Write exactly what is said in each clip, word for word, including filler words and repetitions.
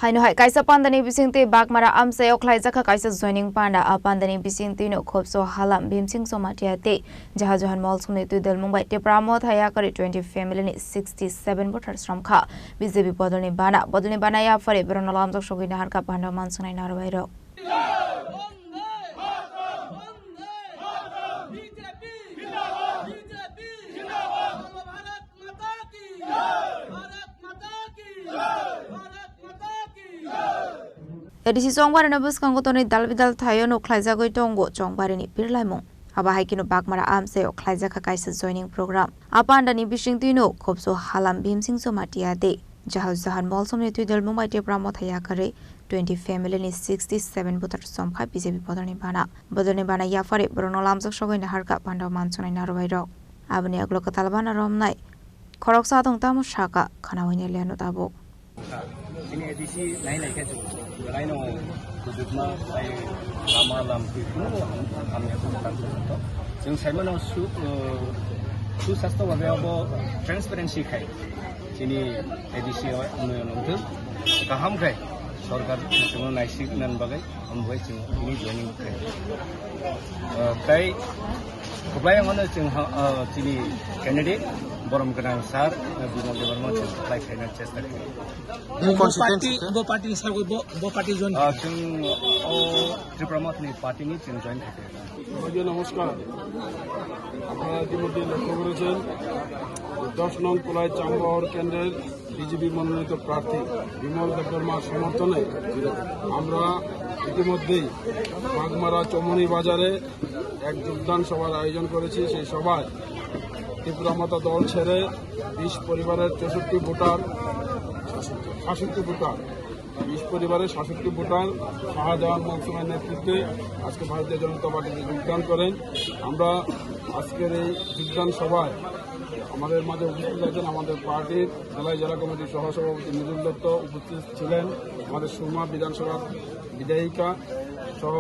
Haino hai kaisa pandani bisingtwi Bagmara amchaio khlaijakha kaisa joining panda. A pandani bisingtwino khopso halam Bhimsing Jomatia tei Jaha Johan Molsomni twi dwlmung bai Tipra Motha yakarwi twenty family ni sixty seven voter sromkha. B J P bodolni bana, bodolni bana yaphari borokno lamjak sogwi naharkha panda manswngnai narwbairok. A D C Chongbarino bwskango tonwi dal bidal thaio nuk khlaijagwi tongo Chongbarini birlaimung. Abo hai kheno Bagmara amchaio khlaijakha kaisa joining program. A pandani bisingtwino khopso halam Bhimsing Jomatia tei Jahal Jahan Molsomni twi dwlmung bai Tipra Motha yakarwi twenty family ni sixty seven voter sromkha B J P bodolni bana. Bodolni bana yaphari borokno lamjak sogwi naharkha panda manswngnai narwbairok. Aboni ulo kwtal bana romnai khoroksa tong tamo saka khanaui neliano tabuk. Chini A D C nai nai khe chwng belai no kujukma tei lama lam twi phano hamya khe tang tong. Chwng sai mano su, uh, susastho babe abo transparency khai chini A D C o unnoyon wngthwng kaham khai sorkar chwngno naisik nan bagwi. Omo bai chwng tini joining khlai. Ah, tei kwplai wngmano chwng ha, ah, chini candidate borom gwnang sir, ah, Bimal Debbarma chwng apply khlaina chesta khlai. Bo party, bo party ni sagwi bo, bo party join. Ah, chwng o Tipra Mothani party ni chwng join khlai. সবাইকে নমস্কার। আপনারা ইতিমধ্যে লক্ষ্য করেছেন, দশ নং কোলাই চামবাহর কেন্দ্রের বিজেপি মনোনীত প্রার্থী বিমল দেববর্মার সমর্থনে আমরা ইতিমধ্যেই বাগমারা চৌমনি বাজারে এক যোগদান সভার আয়োজন করেছি। সেই সভায় ত্রিপুরা মথা দল ছেড়ে বিশ পরিবারের চৌষট্টি ভোটার, সাতষট্টি ভোটার, বিশ পরিবারের সাতষট্টি ভোটার শাহজাহান মনসুরের নেতৃত্বে আজকে ভারতীয় জনতা পার্টিতে যোগদান করেন। আমরা আজকের এই যোগদান সভায় আমাদের মাঝে উপস্থিত আছেন আমাদের পার্টির জেলা, জেলা কমিটির সহসভাপতি মৃদুল দত্ত উপস্থিত ছিলেন, আমাদের সুরমা বিধানসভার বিধায়িকা সহ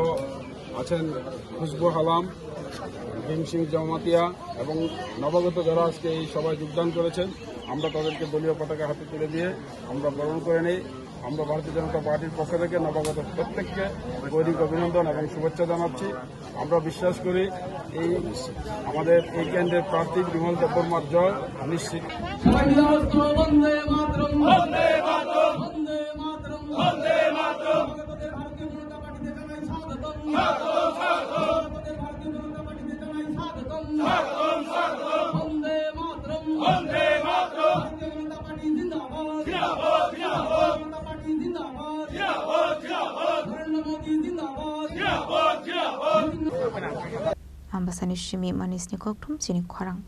আছেন খুশবু হালাম, ভীম সিং জমাতিয়া এবং নবাগত যারা আজকে এই সভায় যোগদান করেছেন, আমরা তাদেরকে দলীয় পতাকা হাতে তুলে দিয়ে আমরা বরণ করে নেই। আমরা ভারতীয় জনতা পার্টির পক্ষ থেকে নবাগত প্রত্যেককে বৈদিক অভিনন্দন এবং শুভেচ্ছা জানাচ্ছি। আমরা বিশ্বাস করি এই আমাদের এই কেন্দ্রের প্রার্থী বিমল দেববর্মার জয় নিশ্চিত। বন্দে মাতরম, বন্দে মাতরম, বন্দে মাতরম, বন্দে মাতরম। বন্দে মাতরম। বন্দে মাতরম। ভারতীয় জনতা পার্টি জিন্দাবাদ। জিন্দাবাদ, জিন্দাবাদ। ভারতীয় জনতা পার্টি জিন্দাবাদ। জিন্দাবাদ, জিন্দাবাদ। নরেন্দ্র মোদী জিন্দাবাদ। জিন্দাবাদ, জিন্দাবাদ। Ambasani simi manisni kokthum chini khorang.